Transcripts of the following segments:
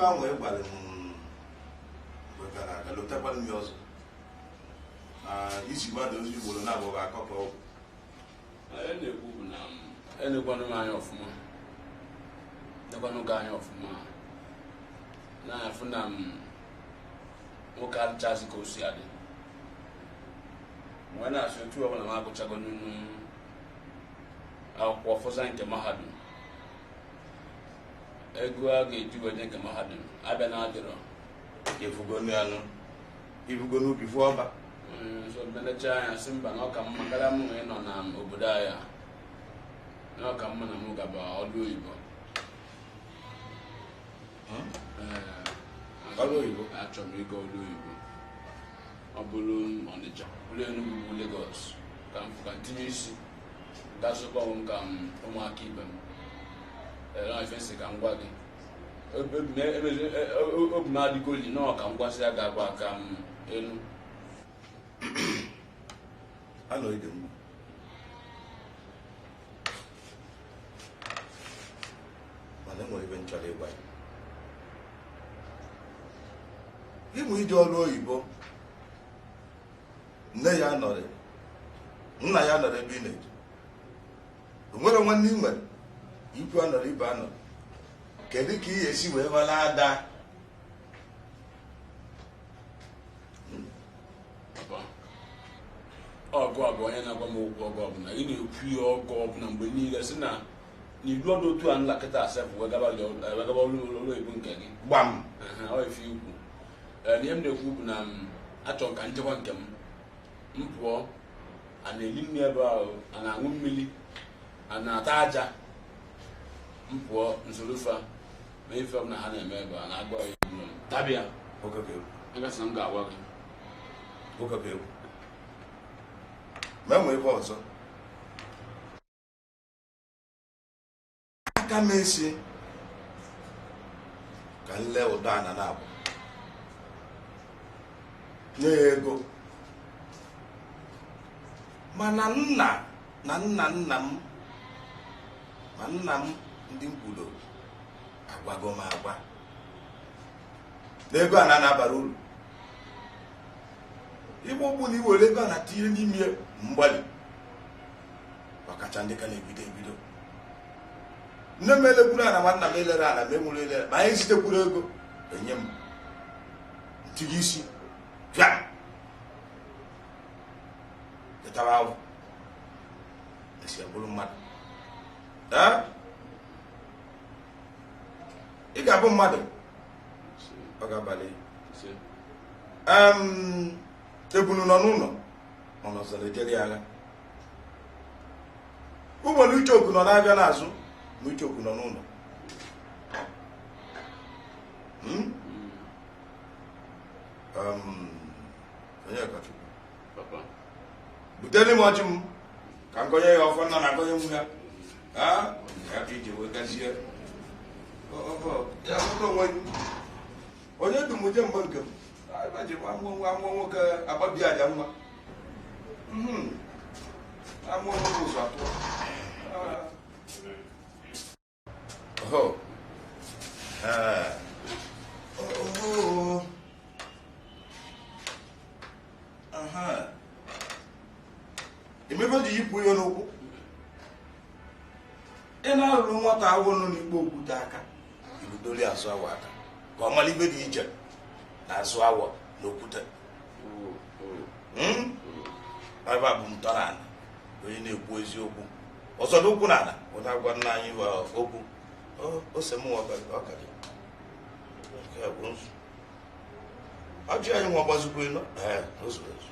Ibe ahụ ị gwara m mgbe gara aga, lotekwara m ya ọzọ na isi mmadụ ozi ugboro na-abụghị akọkọ ọgwụ. Anyị na-ekwu bụ na enekwanụ m anya ọfụma, nekwanụ gị anya ọfụma, na-afụ na m nwoke adịchazi ka o si adị. Mgbe na-asị otu ọbụla m agụchago n'unu akwụkwọ fọza nke mahadum, ego a ga-eji wee nye nke mahadum abịa na adịrọ. Ifugo n'anụ, ifugo n'ubi fụ ọba. So melecha anya sị mba, na ọ ka mma karịa m nwee nọ na obodo anyị, na ọ ka mma na m gaba ọrụ oyibo. Ọrụ oyibo? Achọrọ m ịga ọrụ oyibo, ọ bụrụ Ọnịcha, bụrụ Enugu, bụ Lagos, ka m fụ ka m tinye isi gazụkwa onwe m ka m ụmụaka ibe m. Ee, na ife nsị ka m gwa gị, obi m adịgoli nọọ ka m gwasị ya ga-agwa ka m elu. Anọ ide mma, mana enwere ebe m chọrọ ịgwa ya. Ịmụ ije ọrụ oyibo, nne ya nọrọ, nna ya nọrọ ebe ị na-eje, o nwere nwanne ị nwere, ikwu anọrọ, ibe anọrọ, kedu ka ị ga-esi wee mara ada? Papa, ọgụ a bụ onye na-agwa m okwu ọgụ ọbụla ị na-ekwu ya, ọgụ ọbụla mgbe niile sị na n'ilu ọdụ otu a nla kịta asef wee gaba ọrụ oyibo nke gị. Gbam. Aha, ọ ife ikwu. Ee, na ihe m na-ekwu bụ na m achọrọ ka nchekwa nke m m pụọ, a na-eli nri ebe ahụ, a na-aṅụ mmiri, a na-ata aja. M pụọ nsorofa ma ife ọbụla ha na-eme ebe a na-agba ya egwu m tabịa. Nwoke ka egwu. Agasị na m ga-agwa gị. Nwoke ka egwu, ma enwe ebe ọzọ aka m esi ka m lee ụdọ ana na-abụ nye ya ego, mana nna na nna nna m ma nna m ndị m kwudo agwago m agwa na ego a na-abara uru igbe ụgbụ na iwere ego a na tinye n'ime mgbalị, ọkacha ndị ka na-ebido ebido. Nne m elekwuru ana, ma nna m elere ana, ma enwere elere, ma anyị zitekwuru ego enye m ntinye isi bịa letara ahụ esi abụrụ mmadụ. Ị ga-abụ mmadụ, ọ ga-abalị. Ebunu nọ n'ụlọ, ọ nọzara ejere ya agha. Ụgbọelu icheoku nọ na-abịa n'azụ, ma icheoku nọ n'ụlọ. Onye kachukwu butere m ọjị m ka m gọnye ya ọfọ nna na agọnye m ya ya ka iji wee gazie ya nweta onwe gị. Onye dum je mgbe nke m ji amụọ nwoke agbabi aja nwa amụọ nwoke ụzọ atọ. Emebe ji yipụ ihe n'ụkwụ ị na-arụrụ nwata awụ nọ n'ikpo okwute aka, irudori azụ awọ aka ka ọ mara ibe dị iche na azụ awọ na okwute. Ebe a bụ ntọala onye na-ekwu eziokwu ọzọ n'okwu n'ala ụna agwa nna anyị okwu ose m ọka gị bụ nzu ọjị anyị nwa gbazikwa ịnọ. Ee, o zuru ezu.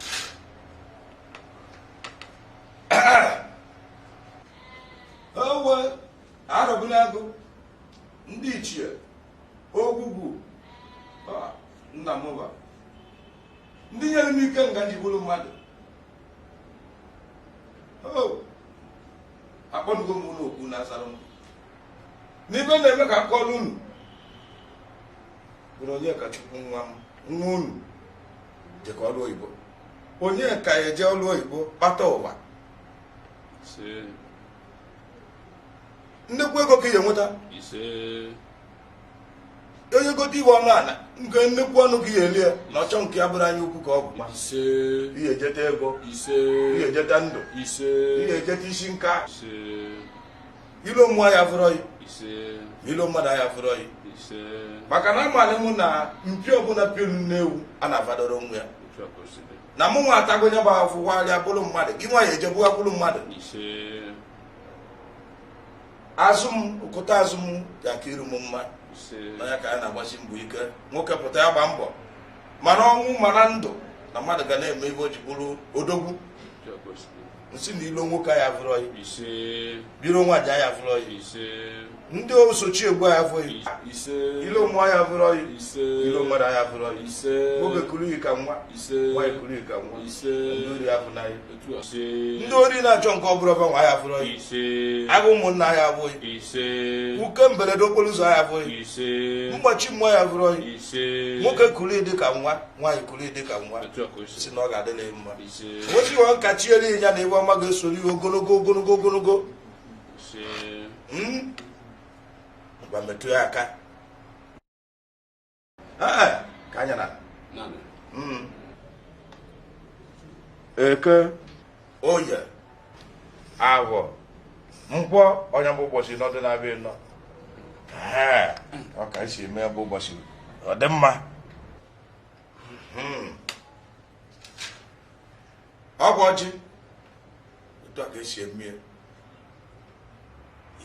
Owe arọbụla agụ ndị ichie ogwugwu nna m ba ndị nyere m ike nga ji bụrụ mmadụ. Akpọnugo m unu okwu na-asara m n'ibe na-eme ka akọọlụ unu bụrụ onye ka chukwu nwa m nwa unu jekọ ọrụ oyibo, onye ka eje ọrụ oyibo kpata ụwa nnekwu ego ka ị ga-enweta. Onye gote iwe ọnụ ala nke nnukwu ọnụ gị ya elie na ọchọ nke ya bụrụ anya ukwu ka ọ bụ. Ihe ejeta ego. Ihe ejeta ndụ. Ihe ejeta isi nka. Ilo mmụọ ya fụrọ yi. Ilo mmadụ ya fụrọ yi. Maka na amalị mụ na mpi ọbụla piolu nne ewu a na-afadoro onwe ya. Na mụ nwa atago onye bụ afụwarịa bụrụ mmadụ gị nwa ya ejebụga bụrụ mmadụ. Azụ m ụkụta azụ m ya ka iru m mma. N'anya ka a na-agbasi mbọ ike nwoke pụta ya gba mbọ mana ọnwụ mana ndụ na mmadụ ga na-eme ibe o ji bụrụ odogwu. Nsị na ilo nwoke ya fụrọ yi. Biro nwa aja ya fụrọ yi. Ndị osochi egbu ya fụrọ yi. Ilo mmụọ ya fụrọ yi. Ilo mmadụ ya fụrọ yi. Nwoke kuru yi ka nwa. Nwaanyị kuru yi ka nwa. Ndị ori ya fụna yi. Ndị ori na-achọ nke ọ bụrụ ọba nwa ya fụrọ yi. Agụ ụmụnna ya abụghị. Uke mberede okporo ụzọ ya abụghị. Mgbachi mmụọ ya fụrọ yi. Nwoke kuru dị ka nwa. Nwaanyị kuru dị ka nwa. Si na ọ ga-adịla mma. Nwoke iwe nka chiere ya na iwe ọma ga-esoro ihe ogologo ogologo ogologo. Ngwa metụ ya aka. Ka anya na. Eke, oye, awọ, nkwọ onye bụ ụbọchị nọ dị na-abịa nọ. Ọ ka esi eme bụ ụbọchị ọ dị mma. Ọgwụ ọjị otu a ka esi eme ya.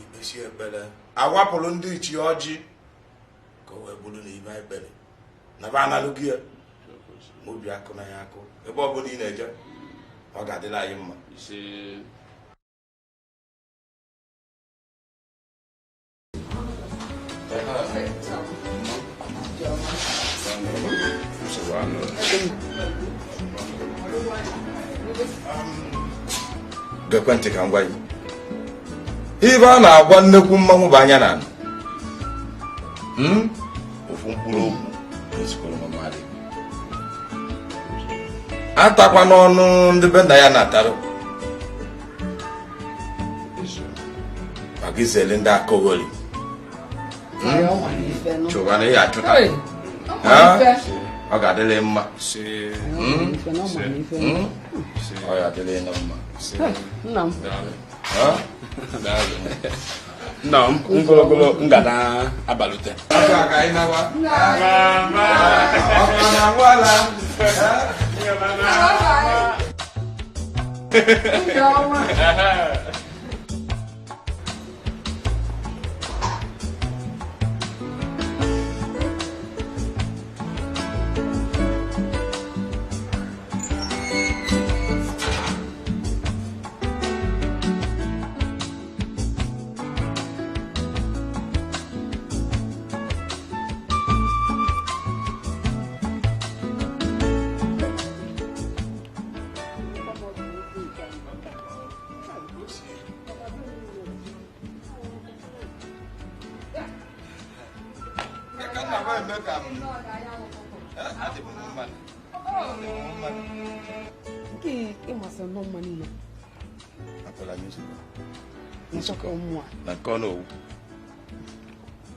Ikpesi ekpere awapụrụ ndị ichie ọjị ka o wee bụrụ na ibe ekpere na ba analụghị ya ma obi akụ na ya akụ ebe ọ bụla ị na-eje ọ ga-adịla anyị mma. Gekwe ntị ka m gwa gị. Ibe a na-agwa nnekwu mmanwụ bụ anya na ofu mkpụrụ okwu esikwara mmadụ atakwa n'ọnụ ndị be nna ya na-atarụ maka izele ndị akọghori chụba na ihe achụta ọ ga-adịrị mma. Ọ ga-adịrị na mma. Nna m ngologolo ngada abalute. Na nke ọ na-owu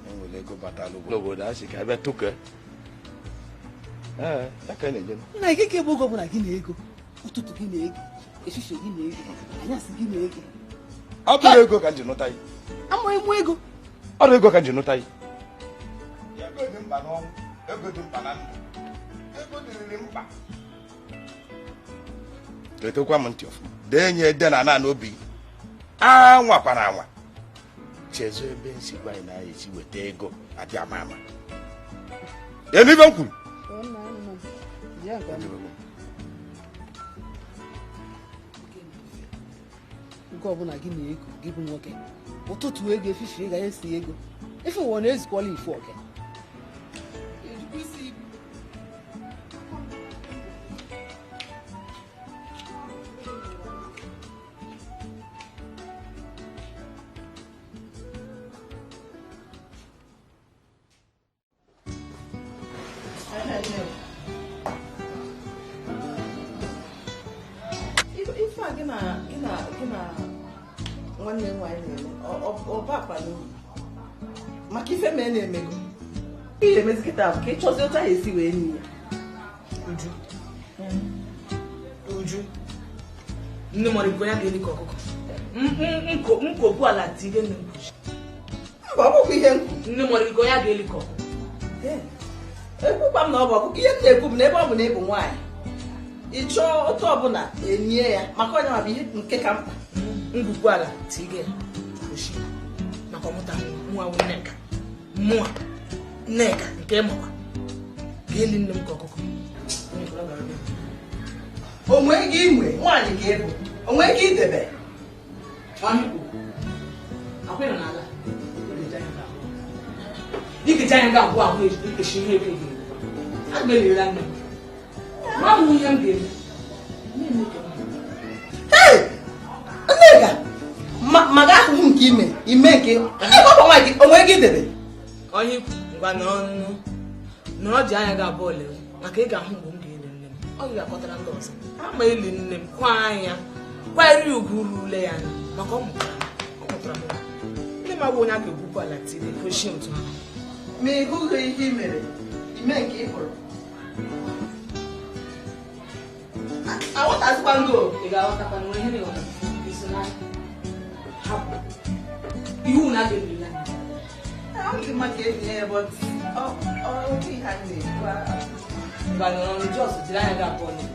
enwere ego batara obodo a sị ka ebe tụke nna ike bụ oge ọbụla gị na ego ụtụtụ gị na ego ehihie gị na ego anyasị gị na ego ọ bụrụ ego ka m ji nụta ya amaghị mụ ego ọ bụ ego ka m ji nụta ya ego dị mkpa n'ọnwụ ego dị mkpa na ndụ ego dịrịrị mkpa letekwa m ntị ọfụma dee nye ede na naanị obi anwakwana anwa chezo ebe nsi gwa anyị na esi weta ego adị ama ama elu ibe m kwuru nke ọbụla gị na ego gị bụ nwoke ụtụtụ ego efifi ego anyị si ego ife ụwa na-ezukwala ife oke Ife a gị na nwanne m nwaanyị na-eme ọba akpa n'obi maka ife ma na-emego Ihe emezi kịta bụ ka ị chọzi otu ahụ esi wee nye ya. Uju, Uju, nne mọrọ ibu ya ga-eli ka ọkụkọ. Nkogbu ala tire nne m. Mba, ọ bụkwa ihe nkwu. Nne mọrọ ibu ya ga-eli ka ọkụkọ. Ekwukwa m na ọ bụ ọkụkọ. Ihe m na-ekwu bụ na ebe ọ bụ na ị bụ nwaanyị, ị chọọ otu ọbụla enye ya maka onye ma bụ ihe nke ka mkpa. Ngwugwu ala tige oshi maka ọmụta nwa Nneka. Mụa Nneka nke makwa ga-eli nne m ka ọkụkọ. Onwe gị inwe nwaanyị ka ịbụ, onwe gị idebe. Ikecha anya ga abụọ abụọ ekechi ihe eke gị. A ga-elirila nne m. Ma m ihe m ga-eme. Hey! Nneka! Ma ga ahụhụ nke ime, ime nke Nneka ọ bụ nwaanyị onwe gị idebe. Onye ikwu ngwa nọrọ nụ nọrọ ji anya gị abụọ lewe maka ị ga-ahụ mgbe m ga-eli nne m. Ọ ga-akọtara ndị ọzọ. Ama eli nne m kwa anya kwanyere ugwu rule ya anya maka ọ mụtara m. Nne m abụ onye a ga-egwukwa ala tiri kwesị otu ahụ. Ma ị hụghị ihe i mere, ime nke ị hụrụ. Aghọtazikwa ngo. Ị ga-aghọtakwa na ihe na-aghọta isi na hapụ iwu na ga-ebili ya. Ọ dị mma ka eji ya but ọ ọ ihe a na-ekwu. Ngwa nọrọ jos jiri anya gị abụọ lee.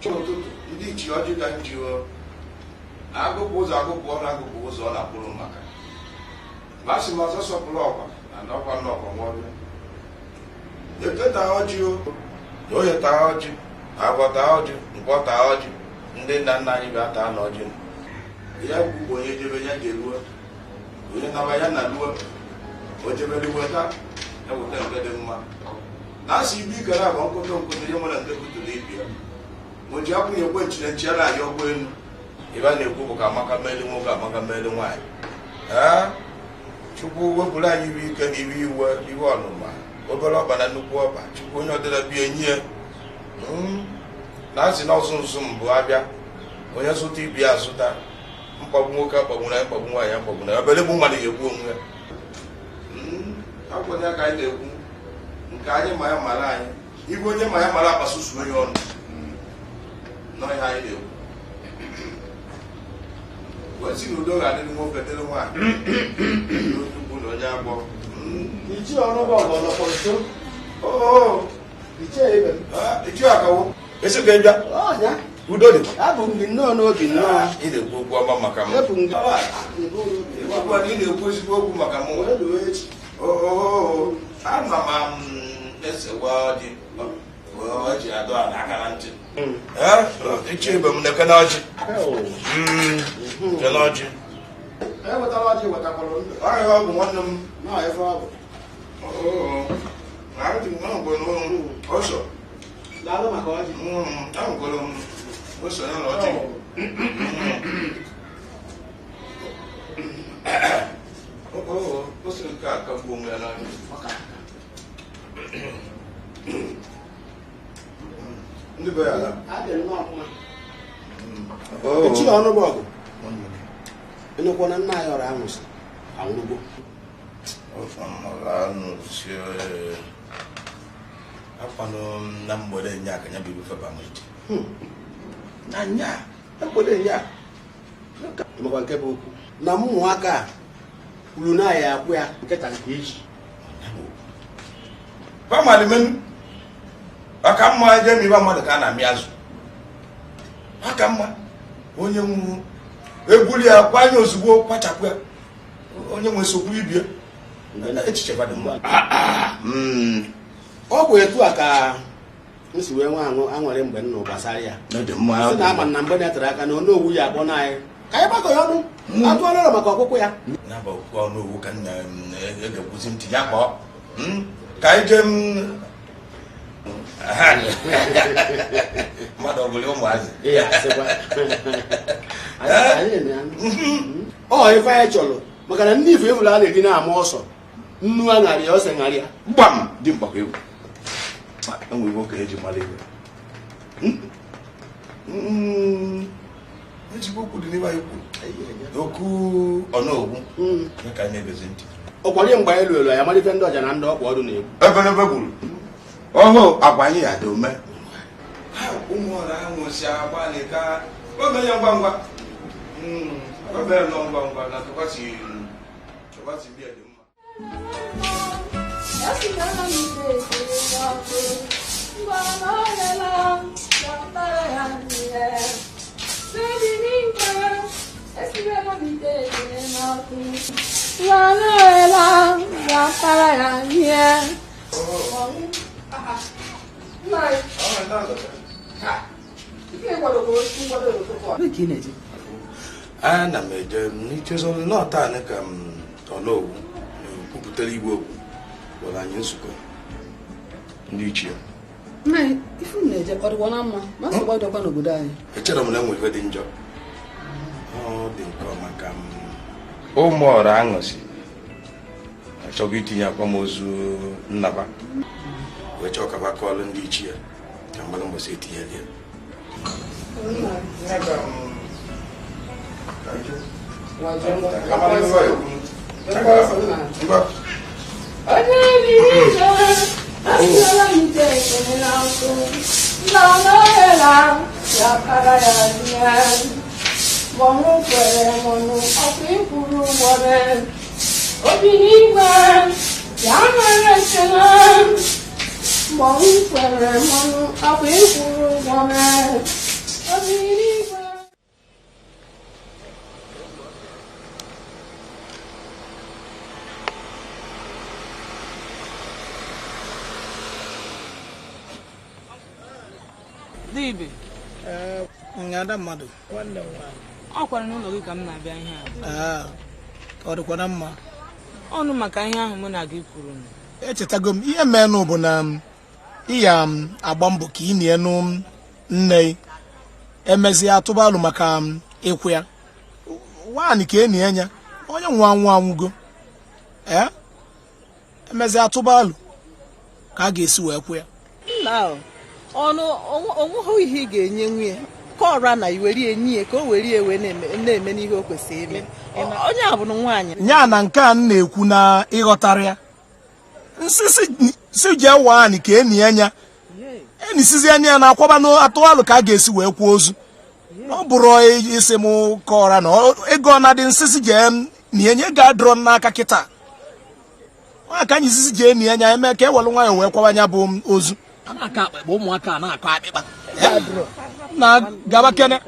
Ụtụtụ ndị ichie ọjị ka m ji agụpụ ụzọ agụpụ ọnụ agụpụ ụzọ ọ na-akpụrụ maka masị m ọzọ sọpụrụ ọkwa na ndọkwa nnọkwa nwa eke taa ọjị o na oye taa ọjị agwọ taa ọjị nkwọ taa ọjị ndị nna nna anyị bịa taa na ọjị ya kwugbo onye jebe ya jeruo onye naba ya na luo o jebere weta ya weta nke dị mma na asị ibe ikere agwa nkụtụ nkụtụ ihe nwere nke kụtụrụ ibi ya o ji akwụnye ekwe nchire nchi ya na-ayọ ọgbọ elu ebe a na-ekwu bụ ka amaka meli nwoke amaka meli nwaanyị. Ee, Chukwu wepụrụ anyị iwe ike na iwe iwe iwe ọnụma obere ọba na nnukwu ọba. Chukwu onye ọdịla bie nye na asị na ọzụ nzụ mbụ abịa onye zụta ibi ya azụta mkpagbu nwoke akpagburu anyị mkpagbu nwaanyị akpagburu anyị obere egbu mmadụ ga-egbu onwe ya. Akwụkwọ ya ka anyị na-ekwu nke anyị ma ya mara anyị igwe onye ma ya mara akpasusuo ya ọnụ nọ ihe anyị na-ekwu wee na udo ga-adịrị nwoke dịrị nwaanyị onye ukwu na onye agbọ. Ichie ọnụ bụ ọgọlọpọ nso. Oo, Ichie ibe m. ichie akawo esi ka ị bịa. Ọnya. Udo dị. Abụ m gị nnọọ n'obi nnọọ. Ị na-ekwu okwu ọma maka m. Ebu m gị. Ị na-ekwu ezigbo okwu maka m. Wee luo echi. Oo, ana m esewa ọjị ọjị adọ ala aka na ntị. Ichie ibe m na-eke na ọjị. Kene ọjị. Ewetara ọjị wetakwara ndụ. Ọrịa ọ bụ nwanne m. Nọọ ife ọ bụ. Oo, ọsọ. Daalụ maka ọjị. Ahụkwara m ose ya na ọjị. Oo, ose nke a kagbuo onwe ya n'anya. Ndị be ya ala. Adị nnọọ mma. Ichie ọnụ bụ ọgụ. Ịnụkwa na nna anyị ọrụ anwụsị anwụrụgo. Akwanụ na mgbede nya ka ya bụ ife ba nwete. Na nya, na mgbede nya. Ịmakwa nke bụ okwu. Na ụmụaka a kwuru na ya akwụ ya nkịta nke eji. Ba mmadụ menu. Aka mma eje m ibe mmadụ ka a na-amị azụ. Aka mma onye nwuru egwuli ya kwanye ozugbo kwachapụ ya onye nwe sokwu ibie echiche ba dị mma. Ọ bụ etu a ka m si wee nwee aṅụrị mgbe m nụ gbasara ya. Ọ dị mma. Sị na ama na mgbe na-etere aka na onowu ya akpọ na anyị ka anyị gbakọ ya ọnụ atụọla ụlọ maka ọkpụkpụ ya. Ya bụ okwu ọnụ owu ka nna m na-egekwuzi ntị ya kpọọ ka anyị jee m mmadụ ọ bụla ụmụazị. Ee, asịkwa. Anyị na ya. Ọ ife anyị chọrọ maka na ndị ife ifuru a na-eji na-ama ọsọ nnu aṅarị ya ose ṅarị ya. Gbam dị mkpakọ egwu. Enwe iwe ka eji mara iwe. Ezigbo okwu dị n'ebe anyị kwuru. Okwu ọnọgwu. Ya ka anyị na-egezi ntị. Ọkwari mgbe anyị lụrụ ya malite ndị ọja na ndị ọkpa ọdụ na-egwu. Ebelebe gburu. Ọhụ agwa anyị ya dị ome. Ha ụmụ ọra ahụ si agbalị ka o mee ya ngwa ngwa. O mee nọ ngwa ngwa na tụkwasị bịa dị mma. Ana m eje n'ichezolu n'ọta anyị ka m ọnọgwu kwupụtara igwe okwu gwara anyị nzukọ ndị ichie. Echere m na enwe ife dị njọ. Ọ dị nke ọma ka m ụmụ ọra aṅụsị achọghị itinye akwamozu nnaba wee chọọ ka bakọọlụ ndị ichie ka mmadụ mbọsị etinyere ya. Dibe. Ada mmadụ. Ọ kwara n'ụlọ gị ka m na-abịa ihe a. Ọ dịkwa na mma. Ọnụ maka ihe ahụ mụ na gị kwuru. Echetago m ihe menụ bụ na iya agba mbọ ka ị na-enu nne emezie atụbalụ maka ịkwụ ya. Nwaanyị ka enyi ya onye nwa anwụ anwụgo. Emezie atụbalụ ka a ga-esi wee kwụ ya. Nna ọnụ onweghị ihe ị ga-enye nwunye ka ọra na iwere enyi ya ka o were ewe na-eme n'ihe o kwesịrị ime. Onye a bụ nwaanyị. Nya na nke a m na-ekwu na ịghọtara ya. Nsisi si jee nwaanyị ka enyi ya enisizi anya ya na-akwaba n'atụalụ ka a ga-esi wee kwuo ozu. Ọ bụrụ isi m ka ọra na ego ọ na-adị nsisi jee na enye ga-adọrọ n'aka kịta. Nwa ka anyị sisi jee enyi ya eme ka e were nwayọọ wee kwaba anya bụ ozu. Ụmụaka na-akọ akpịkpa na gaba kene.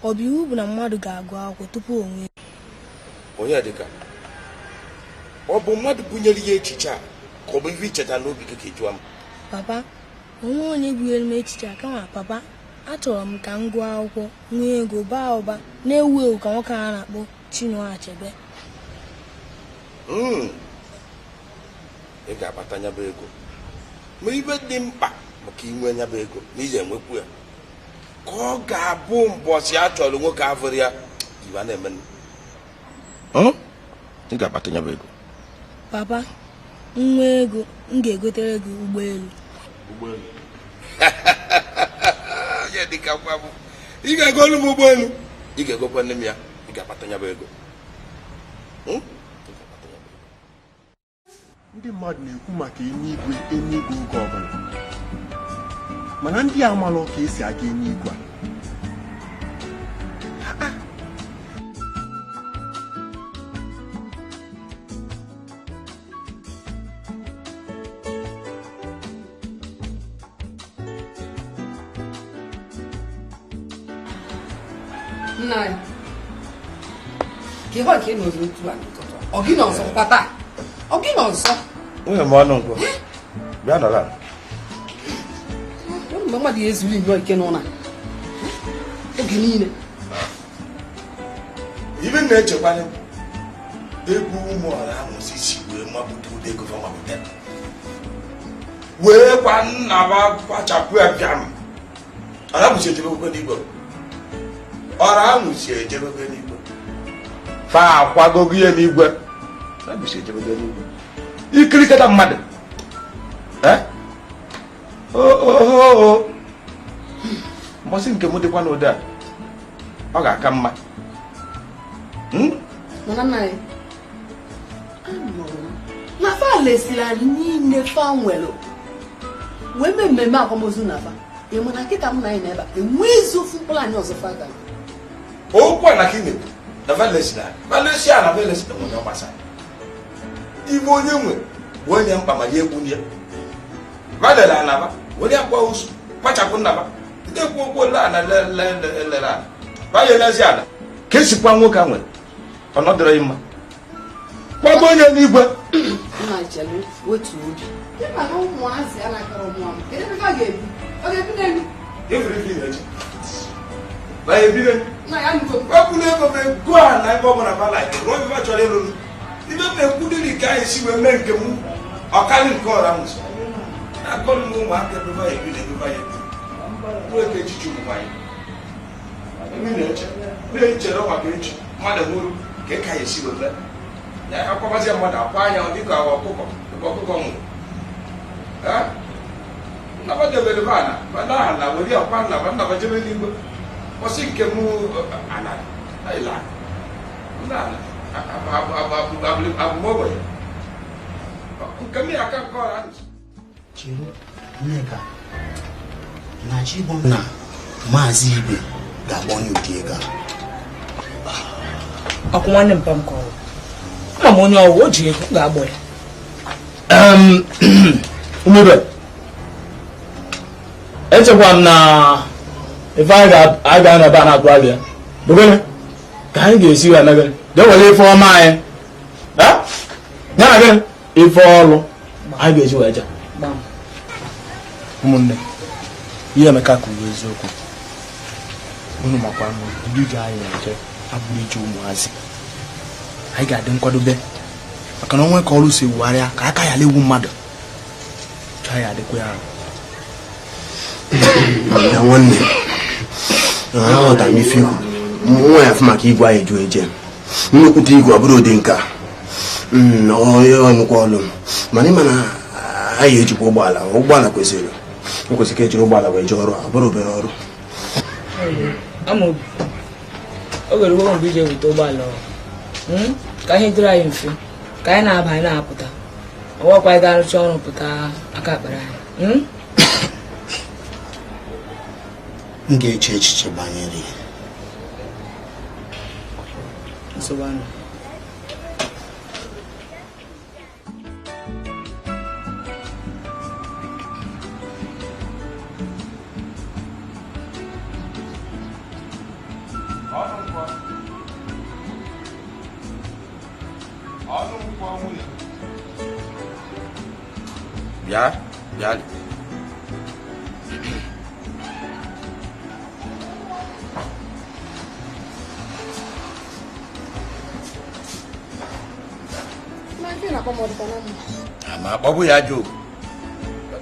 Ọ bụ iwu bụ na mmadụ ga-agụ akwụkwọ tupu o nwee. Onye dịka ọ bụ mmadụ bunyere ya echiche a ka ọ bụ ife icheta n'obi gị ka ị jụọ m. Papa, onwe onye bunyere m echiche a kama papa, achọrọ m ka m gụọ akwụkwọ nwee ego baa ụba na-ewu ewu ka nwoke a na-akpọ Chinua Achebe. Ị ga-akpata nyaba ego ma ibe dị mkpa maka inwe nyaba ego na iji enwekwu ya ka ọ ga-abụ mbọsị a chọrọ nwoke afọrọ ya iwe a na-eme. Ị ga-akpata nyaba ego. Papa, nwa ego m ga-egotere gị ụgbọelu. Ụgbọelu? Ị ga-egolu m ụgbọelu. Ị ga-egokwa nne m ya. Ị ga-akpata nyaba ego. Ndị mmadụ na-ekwu maka eluigwe eluigwe oge ọbụla mana ndị amalụ ka esi aga eluigwe a. Nna anyị, ka ihe nke nọzọ otu a n'ụtụtụ ọ gị nọ nso kwata ọ gị nọ nso. Nwunye m ọnụ nkwụ bịa nọrọ ala. Mgbe mmadụ ya ezuru nnọọ ike n'ụlọ oge niile. Ibe m na-echekwanye egwu ụmụ ọra ahụ si wee mapụta ụdị ego fa mapụta. Wee kwa nna ba kwachapụ ya bịam. Ọra mụsi ejebekwe n'igwe. Ọra mụsi ejebekwe n'igwe. Fa akwagogo ihe n'igwe. Ọra mụsi ejebekwe n'igwe. Ikirikata mmadụ. Oo. Mbọsị nke m dịkwa n'ụdị a. Ọ ga-aka mma. Mana nna anyị, anụrụ m na fa lesiri anyị niile fa nwere wee mee mmemme akwamozu na fa. Ị ma na kịta m na anyị na ebe a enweghịzi ofu mkpụrụ anyị ọzọ fa gara. Okwu a na ka ị na-ekwu na Valencia na Valencia nwere ọgbasa. Ibe onye nwe bụ onye mkpa ma ya egbu ya. Valere anaba were akwa ozu kpachapụ nnaba ndị ekwu okwu ole ana lelere ala vayelezi ala ka esikwa nwoke a nwere ọnọdụrụ ya mma kwago onye n'igwe. Nna chere wetu obi. Ịma na ụmụazị a na-akọrọ ụmụ m kedu ebe ha ga-ebi? Ọ ga-ebi n'elu? Ekwula ego m ego a na ebe ọ bụla bala ruo ebe chọrọ ịlụ ibe m na-ekwu dịrị ka anyị si wee mee nke m ọkarị nke ọra m nso na-akọrọ m ụmụaka ebe ha ebi na ebe ha ebi ruo eke echichi ụmụ nwaanyị na-echere maka echi mmadụ nwụrụ ka ị ka ya esi wee mee akwabazie mmadụ akwa anya dịka ọkụkọ dịka ọkụkọ nwụrụ nnabadebere m ana mana ana were akwa nnaba nnaba jebe n'igwe kwụsị nke m ana ịla nna abụmogbenye nke m ya aka nke ọra nzu. Chere Nneka na Chibom na Maazị Ibe ga-agbanye ụdị ego a. Ọkụ nwanne m pam ka ọ ama m onye ọwụ o ji ego ga-agbọ ya. Umebe, echekwa m na ife anyị ga-anọ ebe a na-atụ abịa bụ gịnị ka anyị ga-esi wee mee gịnị ga-ewere ife ọma anyị ya na gịnị ife ọlụ anyị ga-esi wee jee. Ụmụnne, ihe Emeka kwuru eziokwu. Unu makwa ndị ije anyị na-eje abụrụ ije ụmụazị. Anyị ga-adị nkwadobe maka na onwe ka ọrụ si wugharịa ka aka ya lewu mmadụ chọọ ya adịkwa ya. Ya nwanne, aghọtara m ife ikwu. Nwa ya afụ maka igwe anyị eju eje. Nnukwute igwe ọ bụrụ ụdị nka. Nnukwu ọlụ mana ịma na anyị ejikwa ụgbọala ụgbọala kwesịrị nkwesịrị ka ejiri ụgbọala wee jee ọrụ a bụrụ obere ọrụ. Amaobi, o nwere ụgbọ mgbe ije weta ụgbọala ọrụ ka ihe dịrị anyị mfe ka anyị na-aba anyị na-apụta ọwakwa anyị ga-arụcha ọrụ pụta aka akpara anyị. M ga-eche echiche banyere ya. Nsogbu anụ. Bịa, bịa. Ma akpọbụ ya ajọ ogu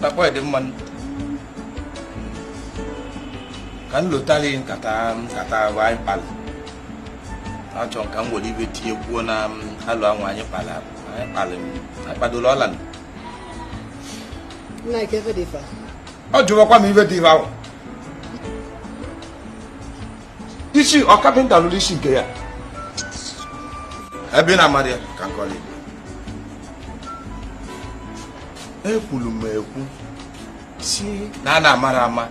akpọ dị mma ka m lotara nkata nkata anyị kpalị achọ ka m were ibe tinyekwuo na alụ anwụ anyị kpalị anyị kpalị anyị kpadola ọla. Ọ jụwakwa m ibe dị ife ahụ isi ọ kapịnta lụrụ isi nke ya ebe ị na-amadị ya ka nkọli ekwuru m ekwu si na a na-amara ama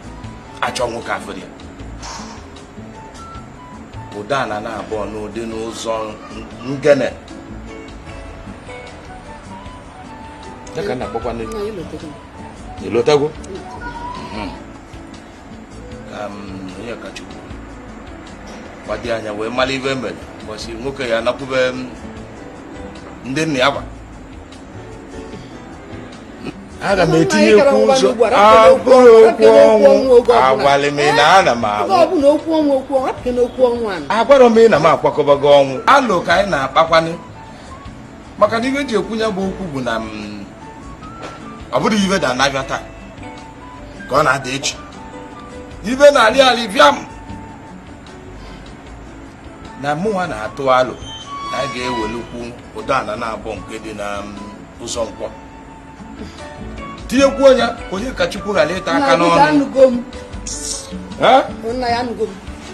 achọ nwoke afọ ya ụda na na-abụọ n'ụdị n'ụzọ ngene dịka na-akpọkwa ịlọtago ka onye kachukwu gbado anya wee mara ibe mere ụbọchị nwoke ya nakwube ndị nna ya gba. Aga m etinyekwu ụzọ agụrụ okwu ọnwụ agwalị m na ana m anwụ agwara m na m akwakọbago ọnwụ alụ ka anyị na-akpakwanị maka na ibe ji ekwu ya bụ okwu bụ na Ọ bụrụ ive da n'abịa taa ka ọ na-ada echi, ive na-alị alị bịa m na mụnwa na-atụ alo na a ga-ewelukwu ụdọ ana na-abụ nke dị na ụzọ nkwọ tinyekwuo ya ka onye ka Chukwu ghara ịta aka n'ọnụ.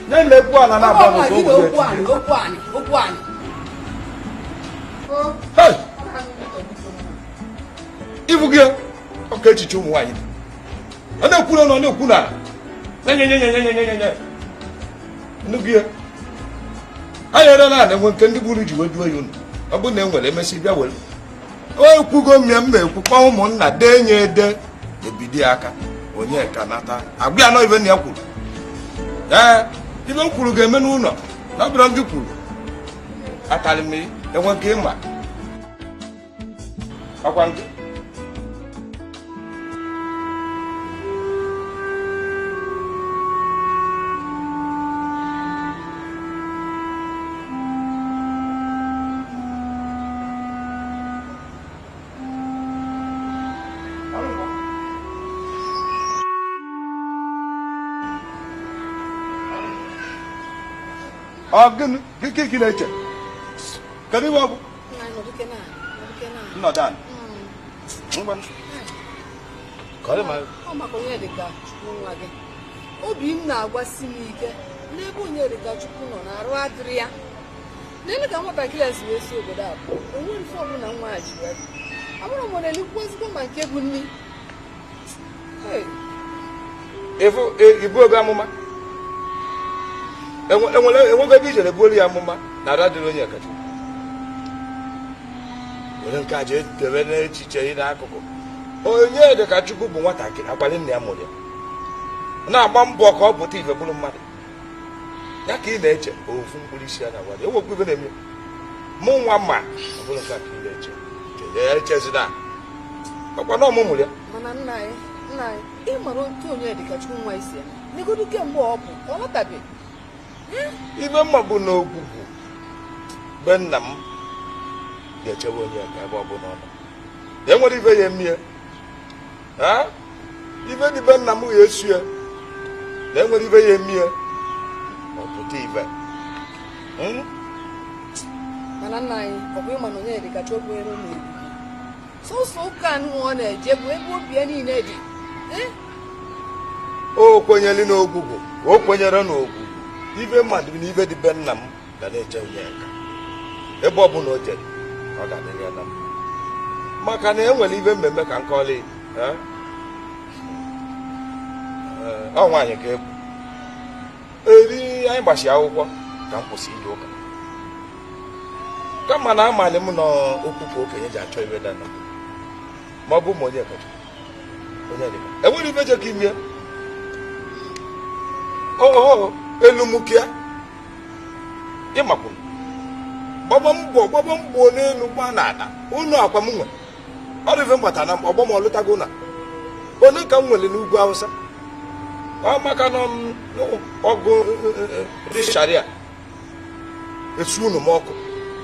Na-elekwu ala na-abụ ịbụ gị ọka echiche ụmụ nwaanyị ọ na-ekwu na ọ na-ekwu na nye nnukwu ya anyị erela na enwe nke ndị gburu ji wee duo ya unu. Ọ bụrụ na e nwere emesị bịa were o ekwugo m ya mma ekwu kpọọ ụmụnna dee nye ede ebido ya aka onye ka nata agwa ya nọ ibe na ya kwuru. Ee, ibe m kwuru ga-eme n'ụlọ na ọ bụrụ ndị kwuru atalị m enwe nke ịma ọkwa nke ọ gịnị ka ị na-eche? Kedu ihe ọ bụ? Nnọdụ ala. Obi m na-agwasi m ike n'ebe Onyedikachukwu nọ na arụ adịrị ya. N'elu ka nwatakịrị a si wee si obodo a pụọ, o nwere ife ọbụla nwa a ji wee abụrụ m na-elikwu ezigbo ma nke bụ nni. Ibu oge amụma enwego ebe ijere buolu ya amụma na ara dịrị Onyekachukwu. Were nke a jee debe n'echiche ị n'akụkụ. Onyedikachukwu bụ nwatakịrị akwali nna ya mụrụ ya na-agba mbọ ka ọ pụta ife bụrụ mmadụ. Ya ka ị na-eche ofu mkpụrụ isi ya na-agwa enwekwa ibe na-eme mụ nwa ma ọ bụrụ nke a ka ị na-eche echezina ọkwa na ọmụmụ ya. Mana nna anyị ị mara otu Onyedikachukwu nwa isi ya negodu kemgbe ọ bụ ọ lọtabeghị. Ibe mma bụ na ogwugwu be nna m ga-echebe onye ka ebe ọ bụla ọ nọ. Enwere ibe ya emie ibe dị be nna m ya esu ya na enwere ibe ya emie ọ pụta ibe. Mana nna anyị ọ bụ ịma na Onyedikachukwu kwenyere n'ogwugwu sọsọ ụka anụ ọ na-eje bụ ebe obi ya niile dị. O kwenyere n'ogwugwu, o kwenyere n'ogwugwu. Ibe mmadụ na ibe dị be nna m ga na-eche Onyeka ebe ọ bụla o jere ọ ga-adịrị ya na mma. Maka na e nwere ibe mmemme ka nkọli ọ nwaanyị ka egwu eri anyị gbasi akwụkwọ ka m kwụsị ije ụka kama na amalị m n'okwu ka okenye ji achọ ibe dana ma ọ bụ ma Onyekachukwu Onyedika enwere ibe jekọ ime ooo elu mụkịa ịmakwuru gbaba mbọ n'elu gba n'ala ụlọ akwa m nwe ọrụ ife mgbata na ọgbọ m ọlụtago na onye ka m nwere n'ugwu Awụsa ọ maka na ọgụ ndị sharia esu unu m ọkụ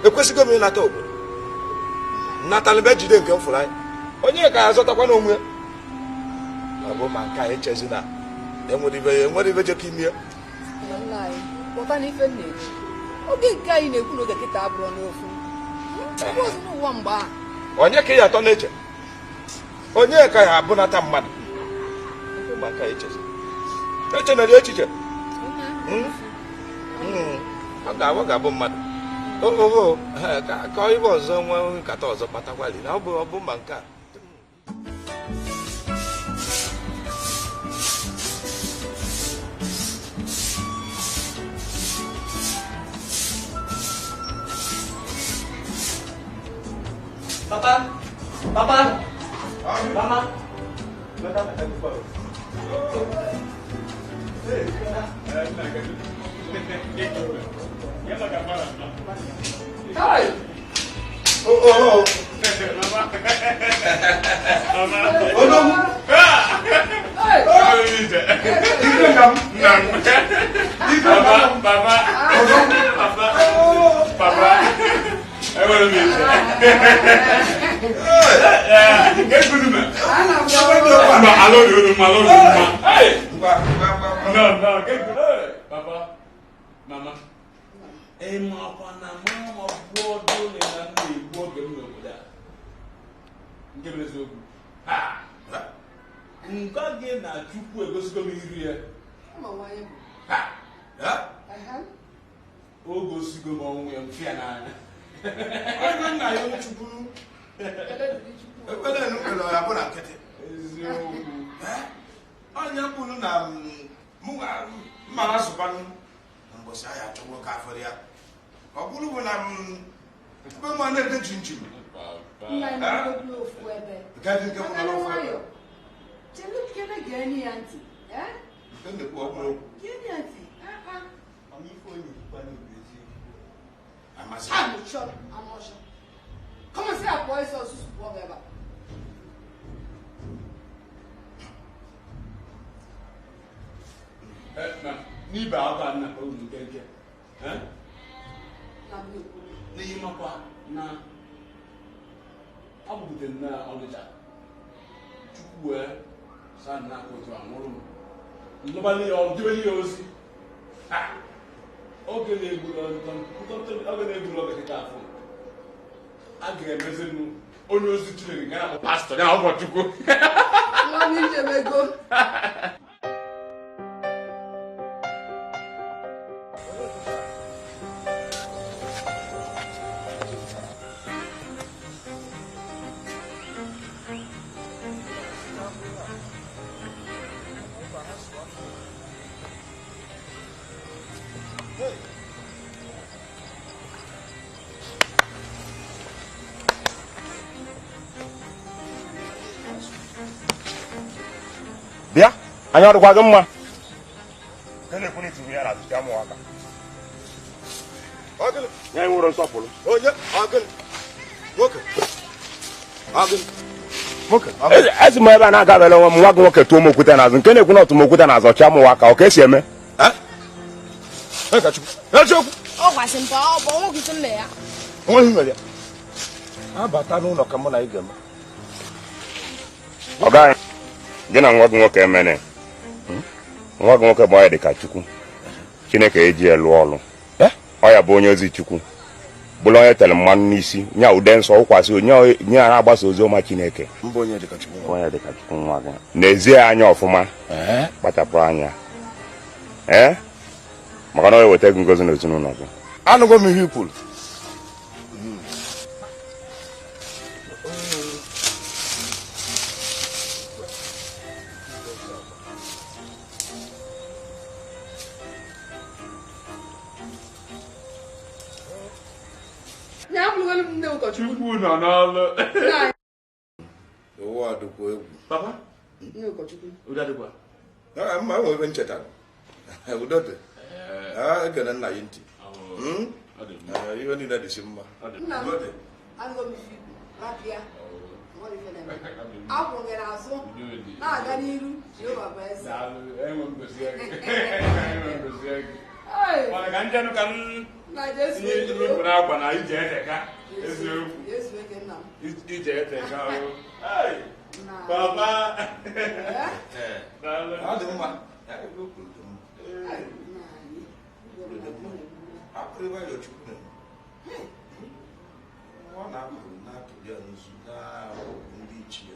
ekwesịgo m ịnata obodo natalibe jide nke m fụrụ anya onye ka ya zọtakwa n'onwe ya ọ bụ ma nke a echezi na enwere ibe jekọ ime. Oge nke anyị na-ekwu n'oge kịta abụrụ n'ofu onye ka ya atọ na-eche onye ka ya abụnata mmadụ echenere echiche ọ ga-abụ mmadụ oho ka ibe ọzọ nwee nkata ọzọ kpatakwali na ọ bụ ma nke a. Papa, papa, mama. Hi. Oh, oh, oh. Odogwu. Papa, papa, papa. Papa, mama, ịmakwa na mama bụ ọdụ na na-egbu oge m n'obodo a. Nke bụ eziokwu. Ngwa gị na Chukwu egosigo m iru ya. O gosigo m ọnwụ ya mfe ya n'anya. Nna ya Chukwu. Ekwele na ya bụ na nkịtị. Eziokwu. Onye kwuru na mma asụkwanụ mbọsị ahịa achọgbo ka afọrọ ya. Ọ bụrụ bụ na ebe mma na-ede chinchim. N'ibe akwa nna unu nkenke. N'ihi makwa na ọ bụgide na Ọnịcha Chukwu wee saa nna otu anwụrụ m ndọbali ya ọdịbeli ya ozi oge na-egburu oge kịta afọ a ga-emezi m onye ozi Chineke ga na-akpọ pastọ ya na ụkọchukwu. Bịa, anyị ọdịkwa gị mma. Ya nwere nsọpụrụ. Ezi m ebe a na-agabela onwe m nwa gị nwoke tụọ m okwute n'azụ nke na-ekwu na ọtụ m okwute n'azụ ọchịa m aka ọ ka esi eme. Abata n'ụlọ ka mụ na ị ga-eme. Ọ gaghị. Gị na nwa gị nwoke emene. Nwa gị nwoke bụ onye dịka Chukwu. Chineke eji ya lụọ ọlụ. Ọ ya bụ onye ozi Chukwu. Bụrụ onye tere mmanụ n'isi, nya ude nsọ ụkwasị onye nye na-agbasa ozi ọma Chineke. Mbụ onye dịka Chukwu. Onye dịka Chukwu nwa gị. N'ezie anya ọfụma. Kpachapụ anya. Maka na ọ eweta gị ngozi n'ezinụlọ gị. Anụgo m ihe i kwuru. Chukwu nọ n'ọlụ. Ụwa dịkwa egwu. Papa? Nne ụkọchukwu. Udo adịkwa. Mma nwe ebe m chetara. Udo dị. Ekene nna ya ntị. Ihe niile dịsị mma. Nna m, anụgo m ife ikwu, rapịa. Akwụ gị n'azụ na-aga n'iru Jehova bụ eze. Mana ka njenụ ka m tinye akwa na ije eteka eziokwu. Ije eteka o. Papa. Ọ dị mma. Ọ na-apụ na-atụli ya nzu na ndị ichie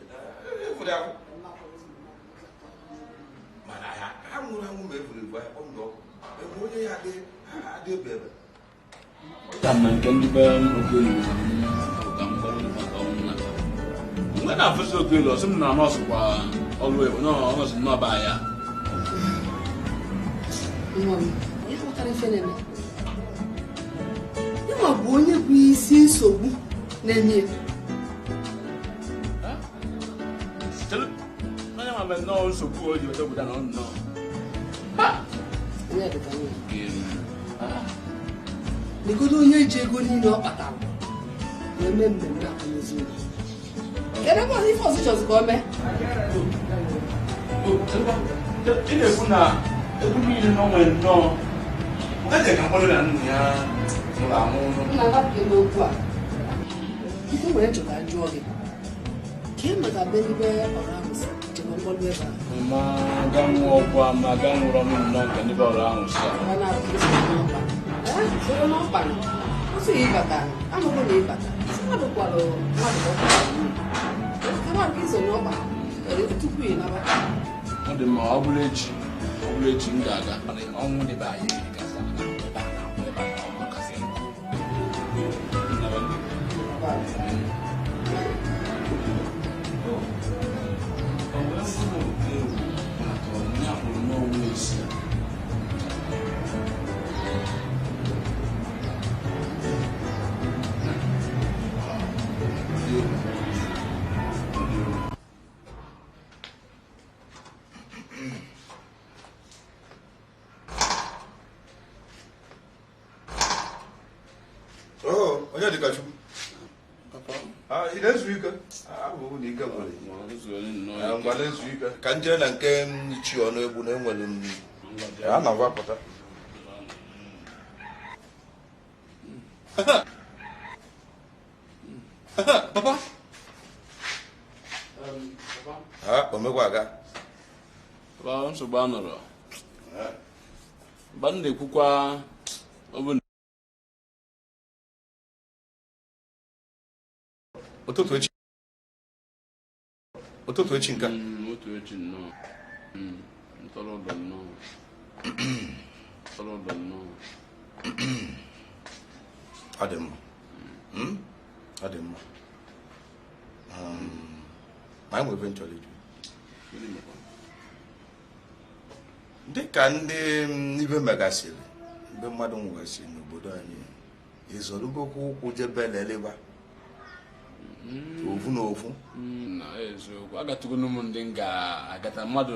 mana ha nwụrụ anwụ ma evuru evu ya kpọm ọkụ ebe onye ya adị ebe ebe. Ka nke ndị be Okelu ka m kwado maka ọnwụ na mgbe na-afụzi Okelu ọsị m na nọọsụ kwa ọrụ ebe nọọsụ n'ọba ya. Ịma bụ onye bụ isi nsogbu na-enye. Onye ma bụ nnọọ nsogbu o ji weta obodo na nnọọ. Legodo onye ji ego niile ọ kpatara wee mee mmemme akwamozu ya. Kedu ebe ọzọ ife ọzọ chọzị ka o mee? Ị na-ekwu na egwu niile na onwe nnọọ Nna n'okwu a. Biko nwere nchọ ka m jụọ gị ka ị maka be ndị be ọrụ ahụ si chekwa mkpọlụ ebe a. Ma ga nwụọ ọgwụ a ma ga nwụrụ ọnụ nnọọ nke ndị be ọrụ ahụ si a. Ọ na-abụ isi n'ọkpa. Ee, soro n'ọkpa nọ. Ọ sị ịbata, amụgo na ịbata. Sị mmadụ kwalụ mmadụ ka ọ kwalụ nwunye. Kama nke iso n'ọkpa, tupu ị naba. Ọ dị mma, ọ bụrụ echi m ga-aga. Mana ọnwụ dị be anyị erikasị ebe a na-akwụ ebe a na ọnwụ kasị nkụ. Oh, onye dị ka Chukwu. Ị na-ezu ike? Abụ na ike nwere. Ngwa na-ezu ike. Ka m jee na nke chi ọnụ egbu na enwere m. A na-agwapụta. Papa? Ha, o mekwa aga. Papa, nsogbu anọrọ. Mgbe m na-ekwukwa ọ bụ ụtụtụ echi. Ụtụtụ echi nke a. Otu echi nnọọ. Ntọrọ ụdọ nnọọ. Ntọrọ ụdọ nnọọ. Ọ dị mma. Ọ dị mma. Ma anyị nwere ebe nchọrọ iju. Dị ka ndị ibe megasịrị, mgbe mmadụ nwụgasịrị n'obodo anyị, ezorugokwa ụkwụ jebe leleba. Ofu na ofu. Na eziokwu, agatụgo m ndị m ga-agata mmadụ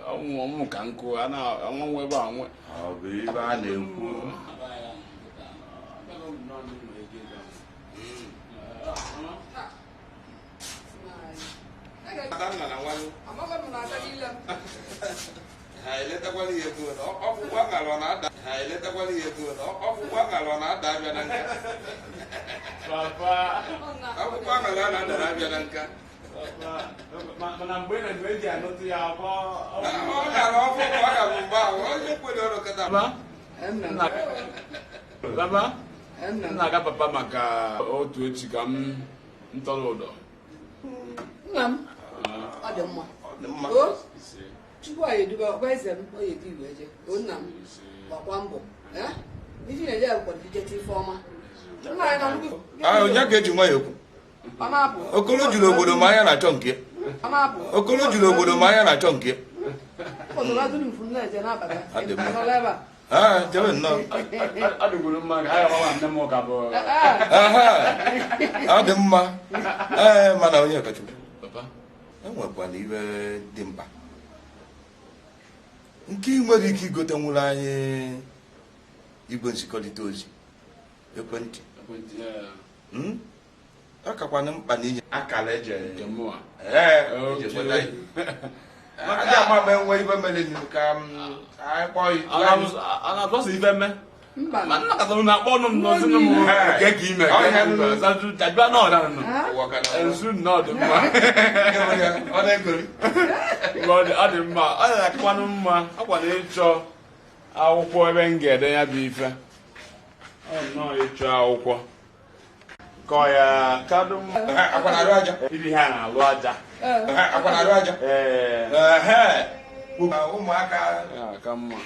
ọnwụ ka nkụ a na-anwụ ebe a nwe. Ọ bụ ibe a na-ekwu. Ha eletakwala ihe ego na ọkpụkpụ aṅara ọ na-ada. Ha eletakwala ihe ego na ọkpụkpụ aṅara ọ na-ada abịa na nka. Papa. Ọkpụkpụ aṅara ọ na-adara abịa na nka. Mana mgbe na mgbe eji anụtụ ya afọ. Ọ gara ọkpụkpụ ọ ga bụ mgbe ahụ onye kwere ọrụ kịta. Baba, m na-aga papa maka otu echi ka m ntọrọ ụdọ. Nna m, ọ dị mma. Chukwu anyị eduba ọkwa eze m onye dị igwe eje. O nna m, gbakwa mbọ. Iji na-eje akwụkwọ ijete ife ọma. Nna anyị na nnukwu. Onye ga-eji nwayọ ekwu. Okolo juru obodo ma anya na-achọ nke. Okolo juru obodo ma anya na-achọ nke. Ọ dị mma. Ee, mana onye kachukwu. Enwekwana iwe dị mkpa nke ị nwere ike igote nwụrụ anyị igwe nzikọrịta ozi ekwentị. Ọ kakwana mkpa na inye akara eji maka ama m enwe ibe mere ka anyị kpọọ ife mee. Ma nna katara na akpọ ọnụ m n'ọzọ m nke ka ime tajụa na ọda nọ nzu nnọọ dị mma. Ọ dị mma, ọ na-akakwanụ mma akwana ịchọ akwụkwọ ebe m ga-ede ya bụ ife. Ọ nnọọ ịchọ akwụkwọ kọ ya kadụ mma ibi ha na-alụ aja. Ee, ụmụaka ka mma.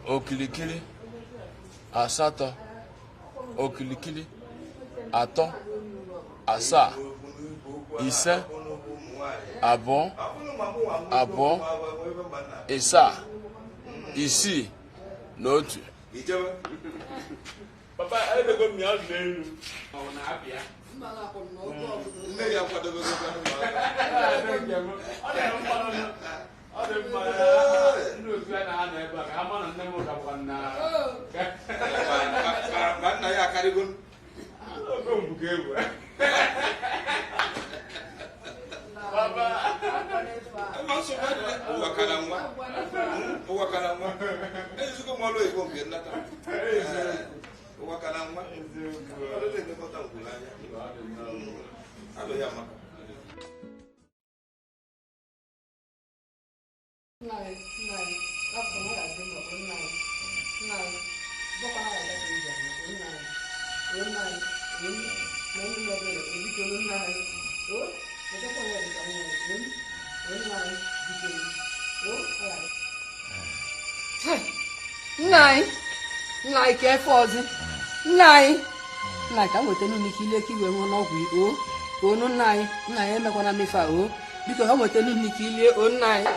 Okilikili asatọ, okilikili atọ, asaa, ise, abụọ, abụọ, ịsaa, isii na otu. Papa, edego m ya n'elu. Ọ na-abịa. Nne ya akwadobego. Ọ dị mma ndị otu ya na-anọ ebe a ka ha ma na nne m gakwa na ma nna ya akarịgo. Ogo mbu ka egwu. Nsogbu adịrị. Ụwa ka na nwa. Ụwa ka na nwa. Ezigo m ọrụ oyibo nke nnata. Ụwa ka na nwa. Ọrụ na-elekọta ngwuru anya. Alụ ya maka. Nna anyị, nna anyị, ka efe ọzọ. Nna anyị, nna anyị, ka m weta n'ụlọ ike ile ka iwe nwụọ n'ọgwụ o onu. Nna anyị, nna anyị, emekwana m ife a o. Biko, ka m weta n'ụlọ ike ilie o, nna anyị.